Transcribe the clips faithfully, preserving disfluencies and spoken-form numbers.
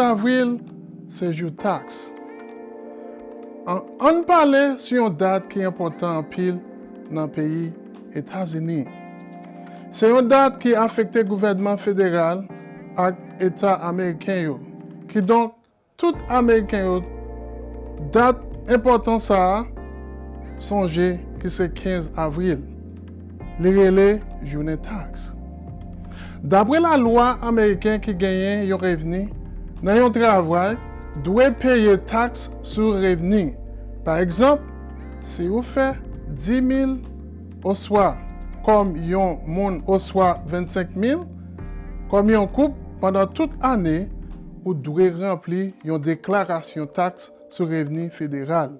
Avril se jou taks. An, ann pale sou yon dat ki enpòtan anpil nan peyi Etazini. Se yon dat ki afekte gouvènman federal ak eta ameriken yo. Kidonk, tout Ameriken yo, dat enpòtan sa a, sonje ki se kenz avril. Li rele jounen taks. Dapre lalwa ameriken, ki genyen yon revni nan yon travay dwe peye taks sou revni. Pa egzanp, si ou fè dis mil oswa kòm yon moun oswa vennsenk mil kòm yon koup pandan tout ane, ou dwe ranpli yon deklarasyon taks sou revni federal.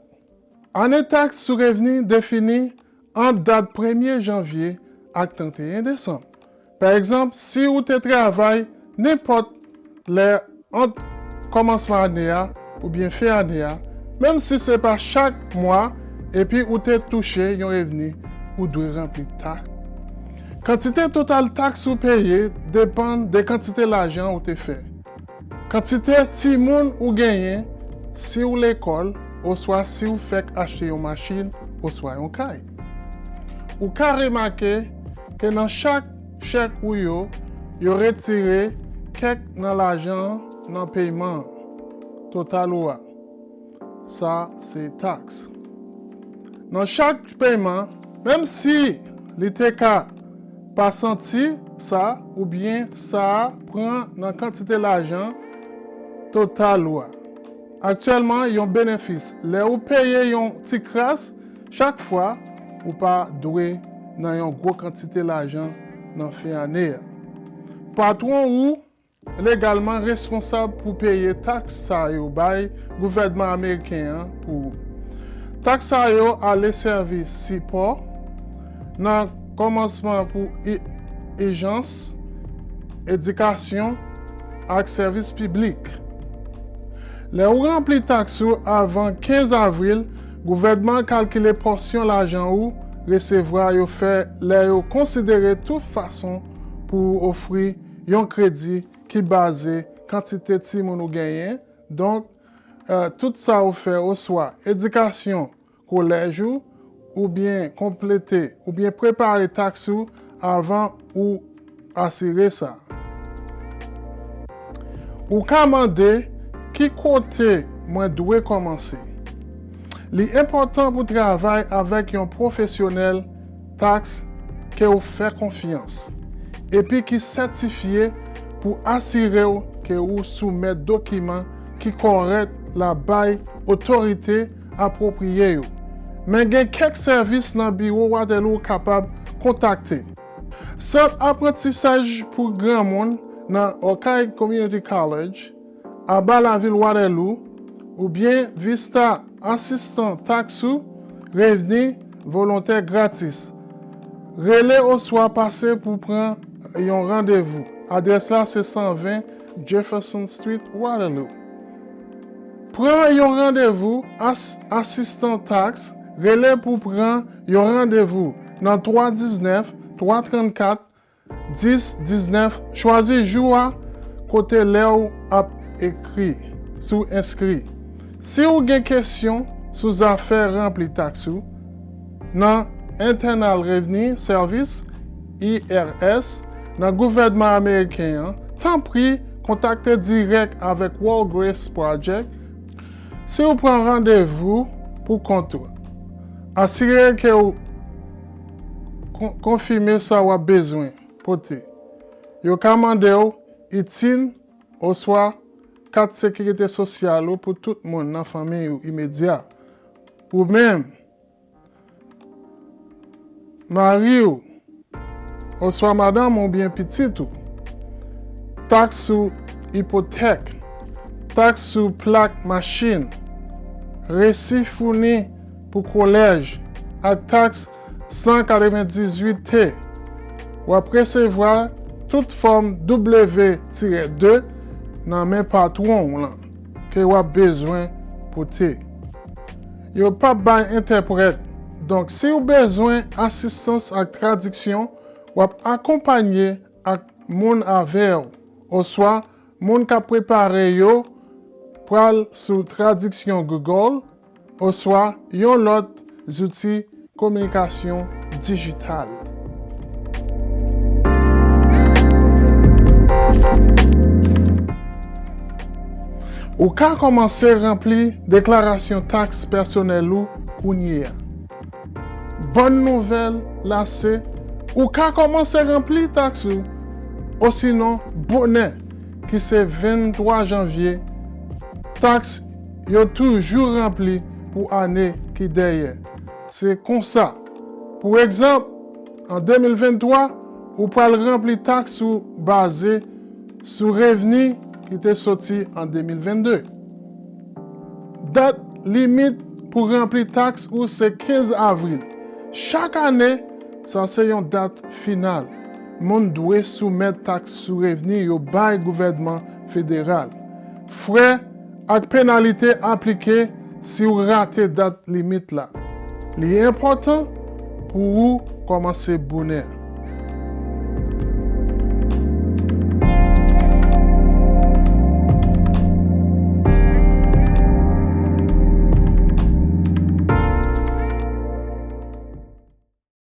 Ane taks sou revni defini ant dat premye janvye ak trannteyen desanm. Pa egzanp, si ou te travay nenpòt lè ant kòmansman ane a oubyen fen ane a, menm si se pa chak mwa, epi ou te touche yon revni, ou dwe ranpli taks. Kantite total taks ou peye depann de kantite lajan ou te fè. Kantite timoun ou genyen, si w lekòl, oswa si w fèk achte yon machin oswa yon kay. Ou ka remake ke nan chak chèk ou yo, yo retire kèk nan lajan an nan peyman total ou a. Sa se taks. Nan chak peyman, menm si li te ka pa santi sa oubyen sa a pran nan kantite lajan total ou a. Aktyèlman, yon benefis, lè ou peye yon ti kras chak fwa, ou pa dwe nan yon gwo kantite lajan nan fen ane a. Patwon ou legalman responsab pou peye taks sa yo bay gouvènman ameriken an pou ou. Taks sa yo ale sèvi sipò nan kòmansman pou i- ijans, edikasyon, ak sèvis piblik. Lè ou ranpli taks ou avan kenz avril, gouvènman an kalkile pòsyon lajan ou resevwa yo fè lè yo konsidere tout fason pou ofri yon kredi ki baze kantite timoun ou genyen, donk, eh, tout sa ou fè, oswa edikasyon kolèj ou, oubyen konplete, oubyen prepare taks ou avan ou asire sa. Ou ka mande, "Ki kote mwen dwe kòmanse?" Li enpòtan pou travay avèk yon pwofesyonèl taks ke w fè konfyans, epi ki sètifye pou asire w ke ou soumèt dokiman ki kòrèk la bay otorite apwopriye yo. Men gen kèk sèvis nan biwo Waterloo ou kapab kontakte. Sant aprantisaj pou granmoun nan Hawkeye Community College, anba lavil Waterloo, oubyen Vista, asistan taks ou revni volontè gratis. Rele oswa pase pou pran yon randevou. Adrès la se san ven Jefferson Street, Waterloo. Pran yon randevou, as- asistan taks, rele pou pran yon randevou nan twa diznèf, twa trannkat, dis diznèf, chwazi jou a kote lè w ap ekri sou enskri. Si w gen kesyon sou zafè ranpli taks ou nan Internal Revenue Service, I R S, nan gouvènman ameriken an, tanpri kontakte dirèk avèk Walgrace Project. Si w pran randevou pou kont ou, asire ke w kon- konfime sa w ap bezwen pote. Yo ka mande w itin oswa kat sekirite sosyal ou pou tout moun nan fanmi ou imedya. Ou menm, mari w, oswa madanm ou oubyen pitit ou. Taks sou ipotèk, taks sou plak machin, resi founi pou kolèj, ak taks san katrevendizuit T. W ap resevwa tout fòm W tirè de nan men patwon w lan ke w ap bezwen pote. Yo p ap bay entèprèt, donk si w bezwen asistans ak tradiksyon, w ap akonpanye ak moun avè w, oswa moun k ap prepare yo pral sou tradiksyon Google oswa yon lòt zouti kominikasyon dijital. Ou ka kòmanse ranpli deklarasyon taks pèsonèl ou kounye a. Bòn nouvèl la se, ou ka kòmanse ranpli taks ou, osinon bonè, ki se venntwa janvye, taks yo toujou ranpli pou ane ki dèyè. Se konsa, pou egzanp, an de mil venntwa, ou pral ranpli taks ou baze sou revni ki te soti an de mil vennde. Dat limit pou ranpli taks ou se kenz avril. Chak ane, sa se yon dat final. Moun dwe soumèt taks sou revni yo bay gouvènman federal. Frè ak penalite aplike si w rate dat limit la. Li enpòtan pou ou kòmanse bonè.